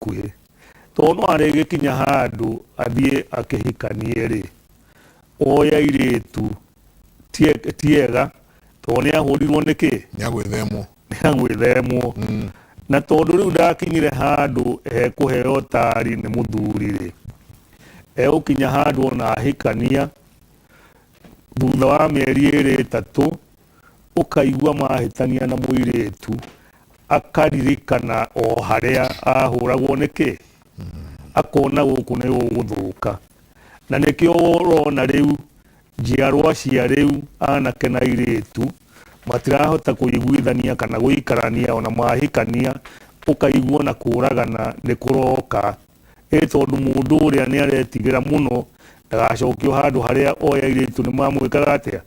hakuhĩ. Tondũ no arĩgĩkinya handũ athiĩ akĩhikanie rĩ, oe airĩtu tiega tondũ nĩ ahũrirwo nĩ kĩ? Nĩ agwĩthemwo. Nĩ agwĩthemwo. Na tondũ rĩu ndakinyire handũ hekũheo ũtaari nĩ mũthuri rĩ, egũkinya handũ ona ahikania, thutha wa mĩeri ĩrĩ ĩtatũ, ũkaigua mahĩtania na mũirĩtu, akaririkana o harĩa ahũragwo nĩ kĩ? Akona gũkũ nĩ gũgũthũka. Na nĩkĩo ũrona rĩu njiarwa cia rĩu anake na airĩtu matirahota kũiguithania kana gũikarania ona mahikania ũkaigua ona kũragana nĩ kũroka. Ĩ tondũ mũndũ ũrĩa nĩ aretigĩra mũno ndagacokio handũ harĩa oĩ airĩtu nĩ mamwĩkaga atĩa?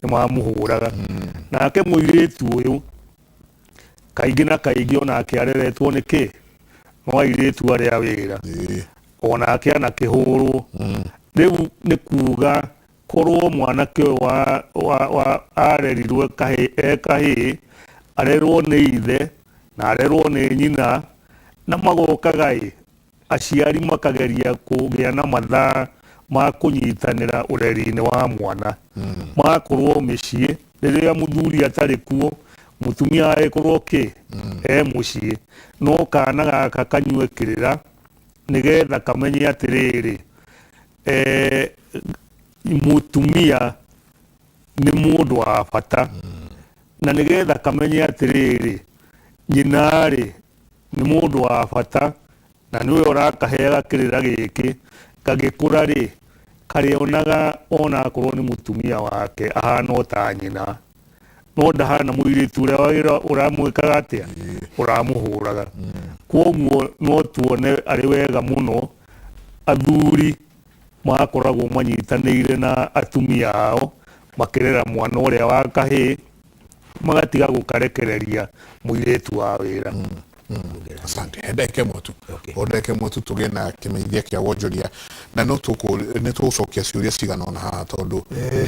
Nĩ mamũhũraga. Nake mũirĩtu ũyũ kaingĩ na kaingĩ onake areretwo nĩ kĩ? No airĩtu arĩa a wĩra. Onake anakĩhũrwo. Rĩu nĩ kuga korwo mwanake ũyũ arerirwo e kahĩĩ, arerwo nĩ ithe na arerwo nĩ nyina, na magokaga ĩ, aciari makageria kũgĩa na mathaa ma kũnyitanĩra ũreri-inĩ wa mwana. Magakorwo mĩciĩ, rĩrĩa mũthuri atarĩ kuo, mũtumia agĩkorwo kĩ? E mũciĩ. No kana gaka kanyue kĩrĩra, nĩgetha kamenye atĩrĩrĩ, mũtumia nĩ mũndũ wa bata. Na nĩgetha kamenye atĩrĩrĩ, nyina-rĩ, nĩ mũndũ wa bata, na nĩwe ũrakaheaga kĩrĩra gĩkĩ, gagĩkũra-rĩ, karĩonaga onakorwo nĩ mũtumia wake ahana o ta nyina. No ndahana mũirĩtu ũrĩa wa wĩra ũramwĩkaga atĩa? Ũramũhũraga. Kwoguo no tuone arĩ wega mũno athuri makoragwo manyitanĩire na atumia ao makĩrera mwana ũrĩa wa kahĩĩ, magatiga gũkarekereria mũirĩtu wa wĩra. Asante. He ndagĩka ĩmwe tu. O ndagĩka ĩmwe tu tũgĩe na kĩmenyithia kĩa wonjoria na no nĩ tũgũcokia ciũria cigana ũna haha tondũ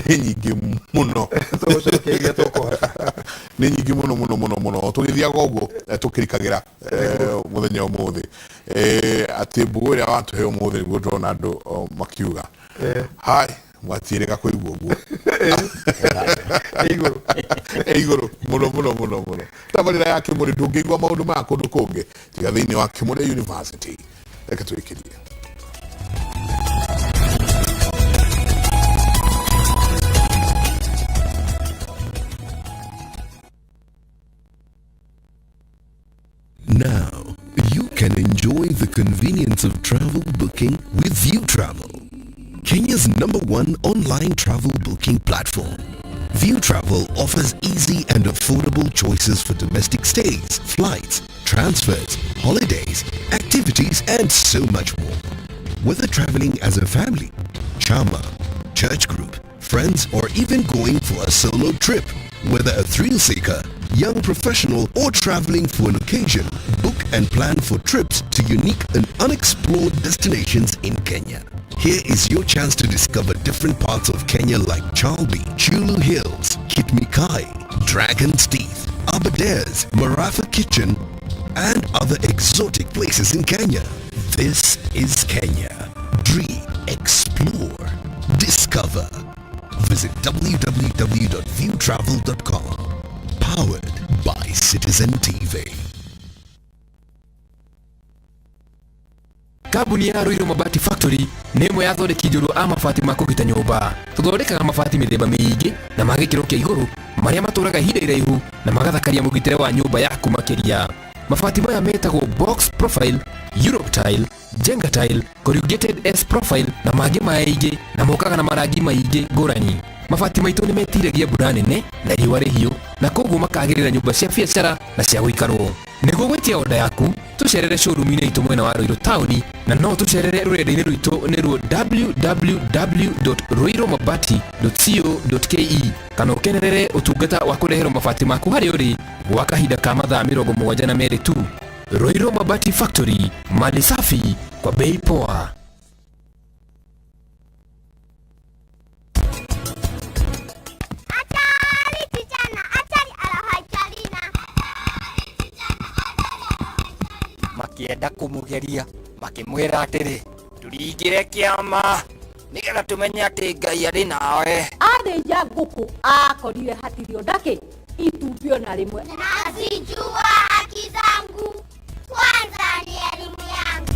nĩ nyingĩ mũno. Tũgũcokia iria tũkũhota. Nĩ nyingĩ mũno mũno mũno mũno. Tũgĩthiaga ũguo tũkĩrikagĩra mũthenya ũmũthĩ. Atĩ mbũgũ ĩrĩa watũhe ũmũthĩ nĩguo ndĩrona andũ makiuga. Hai, mwatiĩrĩga kũigua ũguo. Ĩ igũrũ. Ĩ igũrũ mũno mũno mũno mũno. Tabarĩra ya Kĩmũrĩ ndũngĩigua maũndũ maya kũndũ kũngĩ tiga thĩinĩ wa Kĩmũrĩ University. Reke tũrĩkĩrie. Now, you can enjoy the convenience of travel booking with Viutravel, Kenya's number one online travel booking platform. Viutravel offers easy and affordable choices for domestic stays, flights, transfers, holidays, activities, and so much more. Whether traveling as a family, chama, church group, friends, or even going for a solo trip, whether a thrill seeker, young professional, or traveling for an occasion, book and plan for trips to unique and unexplored destinations in Kenya. Here is your chance to discover different parts of Kenya like Chalbi, Chulu Hills, Kitmikai, Dragon's Teeth, Aberdares, Marafa Kitchen, and other exotic places in Kenya. This is Kenya. Dream, explore, discover. Visit www.viewtravel.com. Powered by Citizen TV. Kambuni ya Ruiru Mabati Factory nĩ ĩmwe ya athondeki njorua a mabati ma kũgita nyũmba. Tũthondekaga mabati mĩthemba mĩingĩ na ma gĩkĩro kĩa igũrũ marĩa matũraga ihinda iraihu na magathakaria mũgitĩre wa nyũmba yaku makĩria. Mabati maya metagwo box profile, Europe tile, Jenga tile, corrugated S profile na mangĩ maingĩ na mokaga na marangi maingĩ ngũrani. Mabati maitũ nĩ metiragia mbura nene na riũa rĩhiũ na koguo makagĩrĩra nyũmba cia biacara na cia gũikarwo. Nĩguo gwĩtia oda yaku, tũcerere showroom-inĩ itũ mwena wa Ruiru taũni na no tũcerere rũrenda-inĩ rwitũ nĩruo www.ruirumabati.co.ke kana ũkenerere ũtungata wa kũreherwo mabati maku harĩa ũrĩ gwa kahinda ka mathaa mĩrongo mũgwanja na merĩ tu. Ruiru Mabati Factory, mali safi kwa bei poa. Makĩenda kũmũgeria, makĩmwĩra atĩrĩ, tũringĩre kĩama nĩgetha tũmenye atĩ Ngai arĩ nawe. Athĩnja ngũkũ akorire hatirĩ ona kĩ itumbĩ ona rĩmwe. Nazijua haki zangu, kwanza ni elimu yangu.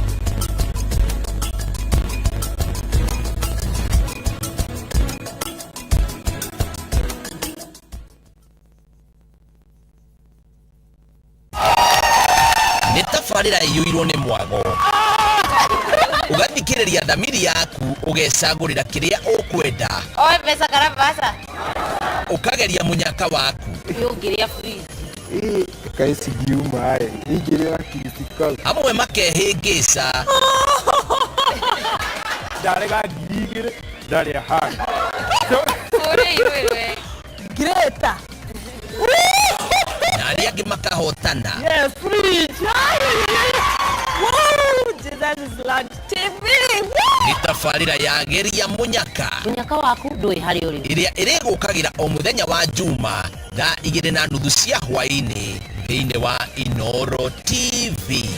Nĩ tabarĩra ĩiyũirwo nĩ mwago, ũgathikĩrĩria thamiri yaku, ũgecagũrĩra kĩrĩa ũkwenda. Oe pesa karabasa. Ũkageria mũnyaka waku. Ũngĩrĩa fridge. Kaĩ cingiuma ĩ ingĩrĩa gakiriti kau. Amwe makehĩngĩca. Ndarega 2000 ndarĩa haga. Ũrĩa irũĩrwe. Greta. Na arĩa angĩ makahotana. Yes, fridge. Woo! Jesus is Lord TV. Nĩ tabarĩra ya geria mũnyaka. Mũnyaka waku ndũĩ harĩa ũrĩ. Ĩrĩa ĩrĩgũkagĩra o mũthenya wa Juma thaa 2:30 cia hwaĩ-inĩ thĩinĩ wa Inoro TV.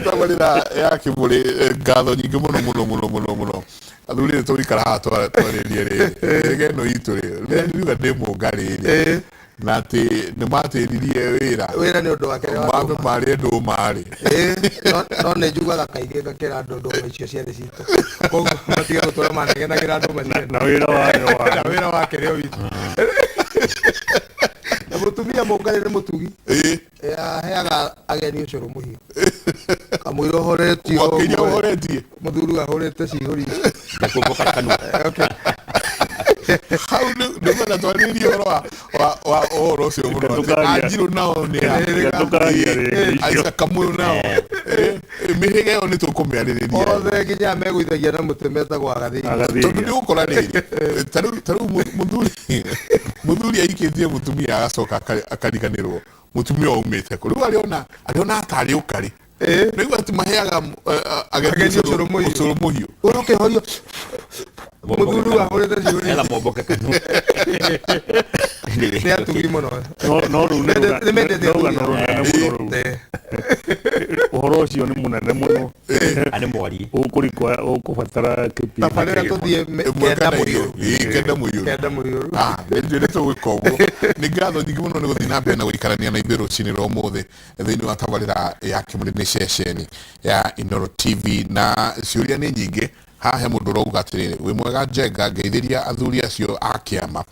Tabarĩra ya Kĩmũrĩ, ngatho nyingĩ mũno mũno mũno mũno mũno. Athuri, nĩ tũgũikara haha twarĩrie rĩrĩ mĩhĩrĩga ĩno itũ rĩ, rĩrĩa ndiuga ndĩ mũngarĩ rĩ, na atĩ nĩ matĩririe wĩra. Wĩra nĩ ũndũ wa kĩrĩa wa mambe marĩe ndũma rĩ. No nĩ njugaga kaingĩ ngakĩra andũ ndũma icio ciarĩ citũ, koguo matige gũtũra manegenagĩra ndũma ciene. Na wĩra wayo wa na wĩra wake nĩ o witũ. Na mũtumia mũngarĩ nĩ mũtugi. Aheaga ageni ũcũrũ mũhiũ kamũira ũhoretio. Mwakĩria ũhoretie. Mũthuri ahũrĩte cihũri ici. Ndakumbuka kanua. Okay. Hau nĩkwenda twarĩrĩrie ũhoro wa ũhoro ũcio mũno atĩ Tũkaria. Anjirũ nao nĩ a Tũkaria rĩngĩ icio. Aica Kamũyũ nao. Mĩhĩrĩga ĩyo nĩ tũkũmĩarĩrĩria. Othe nginya megũithagia na mũtĩ metagwo agathĩi. Tondũ nĩ ũgũkora rĩrĩ, ta rĩu mũthuri aikĩtie mũtumia, agacoka akariganĩrwo mũtumia aumĩte kũ. Rĩu arĩona atarĩ ũkarĩ rĩu atĩ maheaga ageni Ageni ũcũrũ mũhiũ. Ũcũrũ mũhiũ. Ũrĩa ũkĩhorio mũthuri ahũrĩte cihũri. Etha momboke kanua. Nĩ atugi mũno. No rĩu nĩ Nĩ mendete nĩ rũgano athuri. rũnene mũno rũu. Ũhoro ũcio nĩ mũnene mũno. Nĩ mwari. Ũkũbatara kĩpindi. Tabarĩra tũthiĩ Ĩmwe kenda kana mũiyũru. igĩrĩ. Ĩĩ, kenda mũiyũru. Kenda mũiyũru. Ah, nĩ nĩ tũgwĩka ũguo. Nĩ ngatho nyingĩ mũno nĩ gũthiĩ na mbere na gũikarania na ithuĩ rũcinĩ rwa ũmũthĩ thĩinĩ wa tabarĩra ya Kĩmũrĩ, nĩ ceceni ya Inoro TV, na ciũria nĩ nyingĩ. Haha he mũndũ ũrauga atĩrĩrĩ, wĩ mwega Njenga, ngeithĩria athuri acio a kĩama.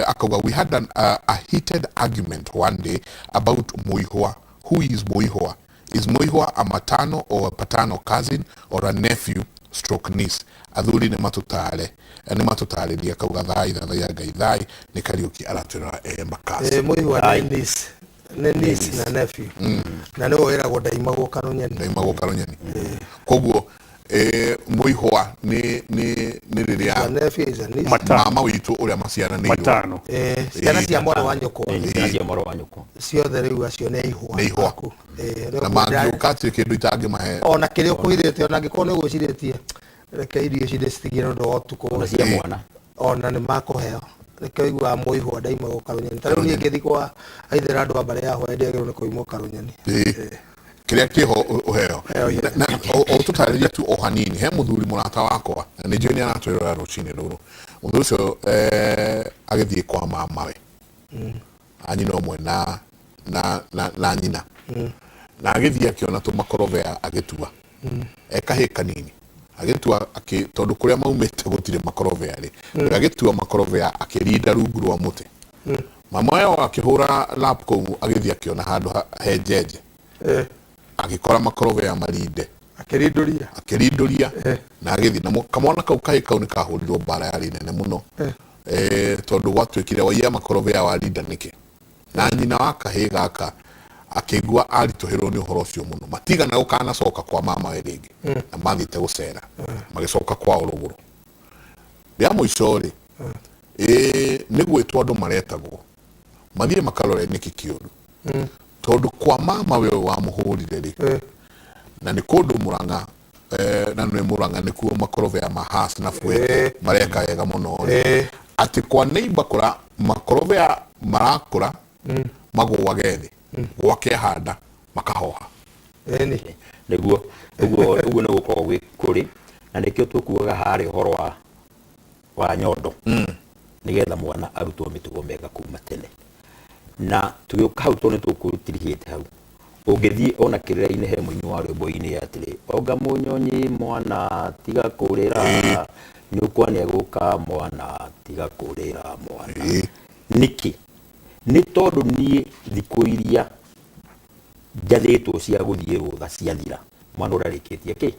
Akauga we had a heated argument one day about Muihwa. Who is Muihwa? Is Muihwa a maternal or a paternal cousin or a nephew stroke niece? Athuri nĩ matũtare, nĩ matũtarĩrie. Akauga thai thathaiya Ngai thai. Nĩ Kariũki aratwĩrora Embakasi. Mũihwa nĩ niece, nĩ niece na nephew, na nĩwe wĩragwo ndaimagwo karunyeni. Ndaimagwo karunyeni. Koguo Mũihwa nĩ rĩrĩa A nephew is a niece. mama witũ ũrĩa maciaranĩirwo. Matano. Ciana cia mwarĩ wa nyũkwa. Ciana cia mwarĩ wa nyũkwa. Ciothe rĩu acio nĩ aihwa. Nĩ ihwa. Aku. Na mangĩũka atĩ kĩndũ itangĩmahe. Ona kĩrĩa ũkũhithĩte, ona angĩkorwo nĩ ũgwĩcirĩtie reke irio ici ndĩcitigie nĩ ũndũ wa ũtukũ. Ona cia mwana. Ona nĩ makũheo. Nĩkĩo ũiguaga mũihwa ndaimagwo karunyeni. Ta rĩu niĩ ngĩthiĩ kwa aithĩra andũ a mbarĩ ya hwa ndĩagĩrĩirwo nĩ kũimwo karunyeni. Kĩrĩa kĩho ũheo. Na o tũtarĩrie tu o hanini, he mũthuri mũrata wakwa na nĩ njũĩ nĩ aratwĩrora rũcinĩ rũrũ. Mũthuri ũcio agĩthiĩ kwa mamawe a nyina ũmwe na nyina, na agĩthiĩ akĩona tũmakorobea agĩtua ekahĩ kanini agĩtua tondũ kũrĩa maumĩte gũtirĩ makorobea rĩ, agĩtua makorobea akĩrinda rungu rwa mũtĩ. Mama wao akĩhũra lap kũu, agĩthiĩ akĩona handũ he njenje, agĩkora makorobea marinde. Akĩrindũria. Akĩrindũria na agĩthiĩ na kamwana kau kahĩ kau nĩ kahũrirwo mbara yarĩ nene mũno, tondũ gwatuĩkire waiya makorobea warinda nĩkĩ. Na nyina wa kahĩ gaka akĩigua aritũhĩrwo nĩ ũhoro ũcio mũno, matigana gũkanacoka kwa mamawe rĩngĩ, na mathiĩte gũcera magĩcoka kwao rũgũrũ. Rĩa mũico rĩ, nĩ gwĩtwo andũ maretagwo mathiĩ makarore nĩkĩ kĩũru, tondũ kwa mama we wamũhũrire rĩ, na nĩ kũndũ Mũrang'a. na nĩ Murang'a nĩkuo makorobea ma Hass na Fuete mareka wega mũno rĩ, atĩ kwa neighbor kũra makorobea marakũra magũage thĩ, gwake ahanda makahoha. Ĩni. Nĩguo ũguo ũguo nĩ gũkoragwo gwĩ kũrĩ, na nĩkĩo tũkuaga harĩa ũhoro wa nyondo, nĩgetha mwana arutwo mĩtugo mĩega kuma tene. Na tũgĩũka hau, tondũ nĩ tũkũtirihĩte hau, ũngĩthiĩ ona kĩrĩra-inĩ he mũini wa rwĩmbo-inĩ atĩrĩ, onga mũnyonyi mwana tiga kũrĩra, nyũkwa nĩegũka mwana tiga kũrĩra mwana. Nĩkĩ? Nĩ tondũ niĩ thikũ iria njathĩtwo cia gũthiĩ rũtha ciathira, mwana ũrĩa arĩkĩtie kĩ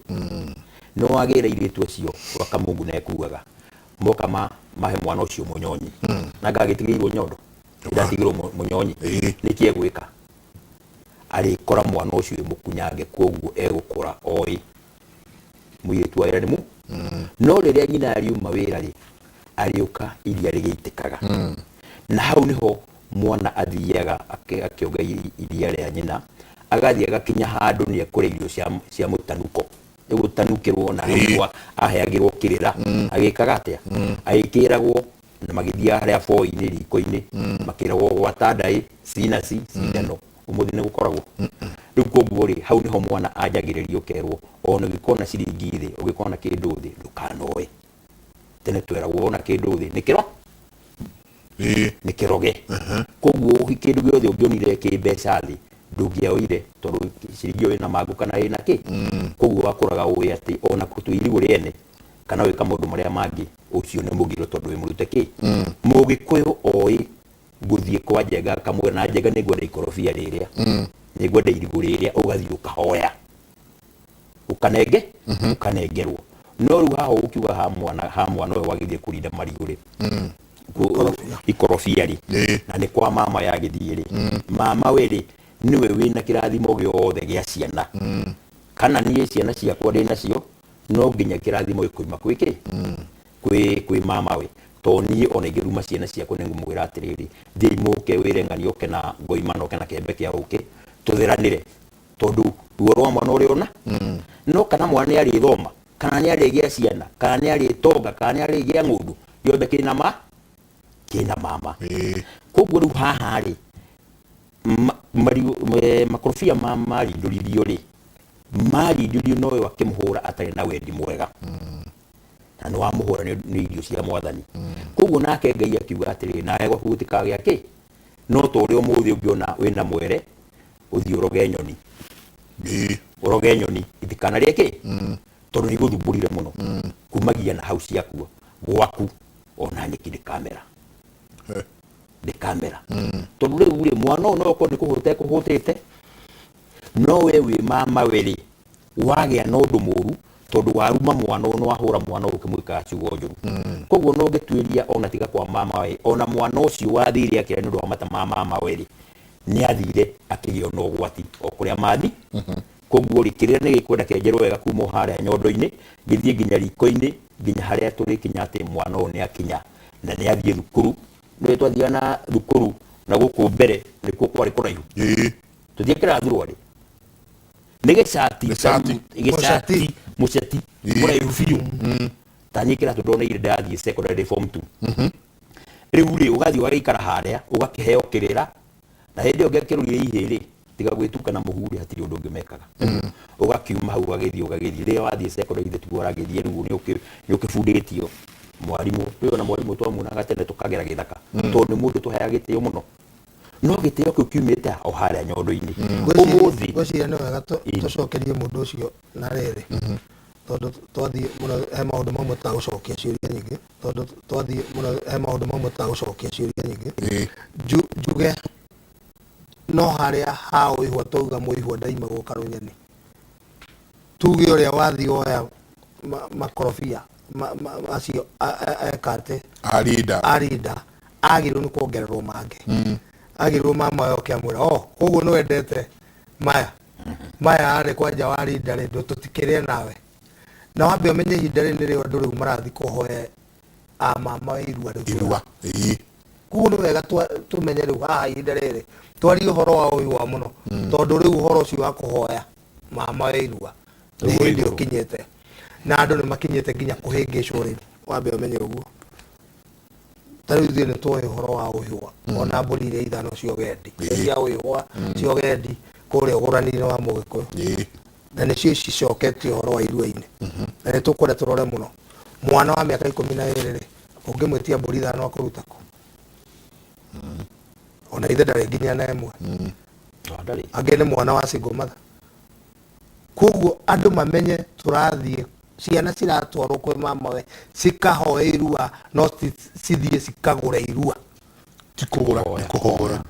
nĩ wagĩra airĩtu acio wakamungu na ekugaga moka mahe mwana ũcio mũnyonyi, na ngagĩtigĩirwo nyondo, ndatigĩrwo mũnyonyi, nĩkĩ egwĩka? Arĩkora mwana ũcio wĩ mũkunyange, koguo egũkũra oĩ mũirĩtu wa wĩra nĩ mu no rĩrĩa nyina ariuma wĩra rĩ, arĩũka iria rĩgĩitĩkaga, na hau nĩho mwana athiaga akĩonga iria rĩa nyina, agathiĩ agakinya handũ nĩ ekũrĩa irio cia mũtanuko, gũtanukĩrwo, na hau aheagĩrwo kĩrĩra, agĩkaga atĩa, agĩkĩragwo na magĩthiaga harĩa boi-inĩ riko-inĩ, makĩragwo gwata ndaĩ cinaci cindano. Ũmũthĩ nĩ gũkoragwo rĩu. Koguo rĩ, hau nĩho mwana anjagĩrĩrio kerwo ona ũngĩkona ciringi thĩ, ũngĩkona kĩndũ thĩ, ndũkanoe. Tene tweragwo wona kĩndũ thĩ nĩ kĩro nĩ kĩroge. Koguo kĩndũ gĩothe ũngĩonire kĩ mbeca thĩ ndũngĩaoire, tondũ ciringi ĩyo ĩna mangũ kana ĩna kĩ. Koguo wakũraga ũĩ atĩ ona gũtua irigũ rĩene kana gwĩka maũndũ marĩa mangĩ, ũcio nĩ mũgiro, tondũ wĩ mũrute kĩ. Mũgĩkũyũ oĩ gũthiĩ kwa Njenga akamwĩra, na Njenga nĩ ngwenda ikorobia rĩrĩa, nĩ ngwenda irigũ rĩrĩa, ũgathiĩ ũkahoya ũkanenge ũkanengerwo. No rĩu haha ũkiuga ha mwana ũyũ wagĩthiĩ kũrinda marigũ rĩ, ikorobia rĩ, na nĩ kwa mama yagĩthiĩ rĩ, mama we rĩ, nĩwe wĩna kĩrathimo gĩothe gĩa ciana. Kana niĩ ciana ciakwa ndĩ nacio, no nginya kĩrathimo gĩkoima kwĩ kĩ, kwĩ mama we. To niĩ ona ingĩruma ciana ciakwa, nĩ ngũmwĩra atĩrĩrĩ, thiĩi mũke wĩre ng'ani oke na ngoima na oke na kĩembe kĩa ũkĩ tũtheranĩre, tondũ ruo rwa mwana ũrĩ ona no kana mwana nĩ arĩthoma, kana nĩ arĩgĩa ciana, kana nĩ arĩtonga, kana nĩ arĩgĩa ng'ũndũ, gĩothe kĩna ma kĩna mama. Koguo rĩu haha rĩ, makorobia ma marindũririo rĩ, marindũririo no ũyũ akĩmũhũra atarĩ na wendi mwega, na nĩ wamũhũra nĩ irio cia mwathani. Koguo nake Ngai akiuga atĩrĩrĩ, nawe gwaku gũtikagĩa kĩ. No ta ũrĩa ũmũthĩ ũngĩona wĩna mwere, ũthiĩ ũroge nyoni, ũroge nyoni itikanarĩe kĩ, tondũ nĩ igũthumbũrire mũno kumagia na hau ciakua gwaku, ona nyeki ndĩkamera, ndĩkamera, tondũ rĩu rĩ, mwana ũyũ no ũkorwo nĩ kũhũta ekũhũtĩte, no we wĩ mama we rĩ, wagĩa na ũndũ mũru, tondũ waruma mwana ũyũ, wahũra mwana ũyũ ũkĩmwĩkaga ciugo njũru. Koguo no ũngĩtuĩria ona tiga kwa mama we, ona mwana ũcio wathire akĩra nĩ ũndũ wa mata ma mama we rĩ, nĩ athire akĩgĩa na ũgwati o kũrĩa mathi. Koguo rĩ, kĩrĩa nĩ gĩkwenda kĩenjerwo wega kuma o harĩa nyondo-inĩ gĩthiĩ nginya riko-inĩ, nginya harĩa tũrĩkinya atĩ mwana ũyũ nĩ akinya na nĩ athiĩ thukuru. Nĩ twathiaga na thukuru na gũkũ mbere nĩkuo kwarĩ kũraihu, tũthiĩ kĩrathi rwarĩ nĩ gĩcati, gĩcati mũcati mũraihu biũ. Ta niĩ kĩratũ ndoneire ndathiĩ secondary form 2. Rĩu rĩ, ũgathiĩ ũgagĩikara harĩa ũgakĩheo kĩrĩra, na hĩndĩ ĩyo ũngĩakĩrũrire ihĩ rĩ, tiga gwĩtuka na mũhu rĩ, hatirĩ ũndũ ũngĩ mekaga. Ũgakiuma hau ũgagĩthiĩ ũgagĩthiĩ. Rĩrĩa wathiĩ secondary ithe tiguo ũragĩthiĩ, rĩu nĩ ũkĩbundĩtio mwarimũ. Rĩu ona mwarimũ twamuonaga tene tũkagera gĩthaka, tondũ nĩ mũndũ tũheaga gĩtĩo mũno, no gĩtĩo kĩu kiumĩte o harĩa nyondo-inĩ. Ũmũthĩ Ngwĩciria nĩ wega tũcokerie mũndũ ũcio na rĩrĩ, tondũ twathiĩ mũno he maũndũ mamwe tũtagũcokia ciũria nyingĩ, tondũ twathiĩ mũno he maũndũ mamwe tũtagũcokia ciũria nyingĩ. Njuge no harĩa ha ũihwa, twauga mũihwa ndaimagwo karũnyeni, tuge ũrĩa wathiĩ woya makorobia macio eka atĩ arinda. Arinda agĩrĩirwo nĩ kuongererwo mangĩ, agĩrĩirwo mama oke amwĩra, o koguo nĩ wendete maya maya rĩ, kwanja warinda rĩ, tũtikĩrĩe nawe, na wambe ũmenye ihinda rĩrĩ nĩrĩo andũ rĩu marathiĩ kũhoya a mama we irua rĩu. Irua. Koguo nĩ wega tũmenye rĩu haha ihinda rĩrĩ twarie ũhoro wa ũihwa mũno, tondũ rĩu ũhoro ũcio wa kũhoya mama we irua. Nĩ hĩndĩ ũkinyĩte na andũ nĩ makinyĩte nginya kũhĩngĩcwo rĩu, wambe ũmenye ũguo. Ta rĩu ithuĩ nĩ twoĩ ũhoro wa ũhĩwa, ona mbũri iria ithano cia ũgendi, cia ũhĩwa cia ũgendi kũrĩa ũgũrani-inĩ wa Mũgĩkũyũ, na nĩcio cicoketie ũhoro wa irua-inĩ. Na nĩ tũkwenda tũrore mũno mwana wa mĩaka 12 rĩ, ũngĩmwĩtia mbũri ithano akũruta kũ? Ona ithe ndarĩ nginya na ĩmwe. Angĩ nĩ mwana wa single mother. Koguo andũ mamenye tũrathiĩ, ciana ciratwarwo kwĩ mamawe cikahoe irua, no cithiĩ cikagũre irua. Ti kũgũra, nĩ kũhoya.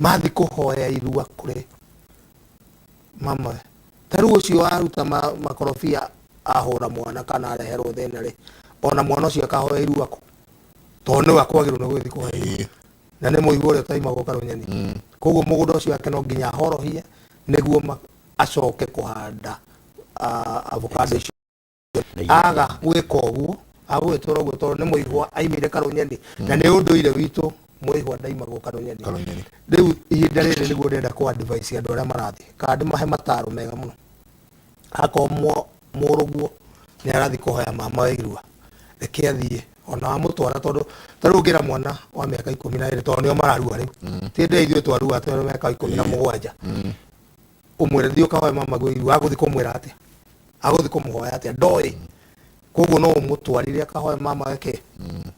Mathiĩ kũhoya irua kũrĩ mamawe. Ta rĩu ũcio waruta makorobia ahũra mwana kana areherwo thĩna rĩ, ona mwana ũcio akahoya irua kũ? Tondũ nĩwe akwagĩrĩirwo nĩ gũgĩthiĩ kũhoya irua. Na nĩ mũigua ũrĩa ũtaimagwo karũnyeni. Koguo mũgũnda ũcio wake no nginya ahorohie nĩguo acoke kũhanda avocado icio. Aga gwĩka ũguo, agũgĩtwara ũguo tondũ nĩ mũihwa aimire karũnyeni, na nĩ ũndũire witũ mũihwa ndaimagwo karũnyeni. Rĩu ihinda rĩrĩ nĩguo ndĩrenda kũ advise andũ arĩa marathiĩ, kana ndĩmahe mataro mega mũno. Akorwo mũrũguo nĩ arathiĩ kũhoya mama we irua, reke athiĩ ona wamũtwara, tondũ ta rĩu ũngĩra mwana wa mĩaka 12, tondũ nĩo mararua rĩu, ti hĩndĩ ĩrĩa ithuĩ twarua twĩ mĩaka 17, ũmwĩre thiĩ ũkahoe mama guo irua, agũthiĩ kũmwĩra atĩa? Agũthiĩ kũmũhoya atĩa? Ndoĩ. Koguo no ũmũtwarire akahoe mama we kĩ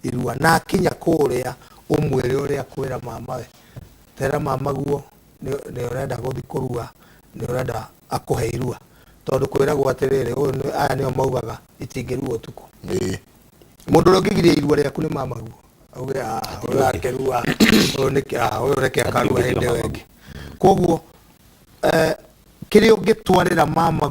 irua, na akinya kũrĩa ũmwĩre ũrĩa kwĩra mama we, tera mama guo nĩ ũrenda gũthiĩ kũrua, nĩ ũrenda akũhe irua, tondũ kwĩragwo atĩrĩrĩ, ũyũ aya nĩo maugaga itingĩrua ũtukũ. Mũndũ ũrĩa ũngĩgiria irua rĩaku nĩ mama guo, auge, "Ah, ũyũ akĩrua, ũyũ nĩkĩ, ah, ũyũ reke akarua hĩndĩ ĩyo ĩngĩ." Koguo kĩrĩa ũngĩtwarĩra mama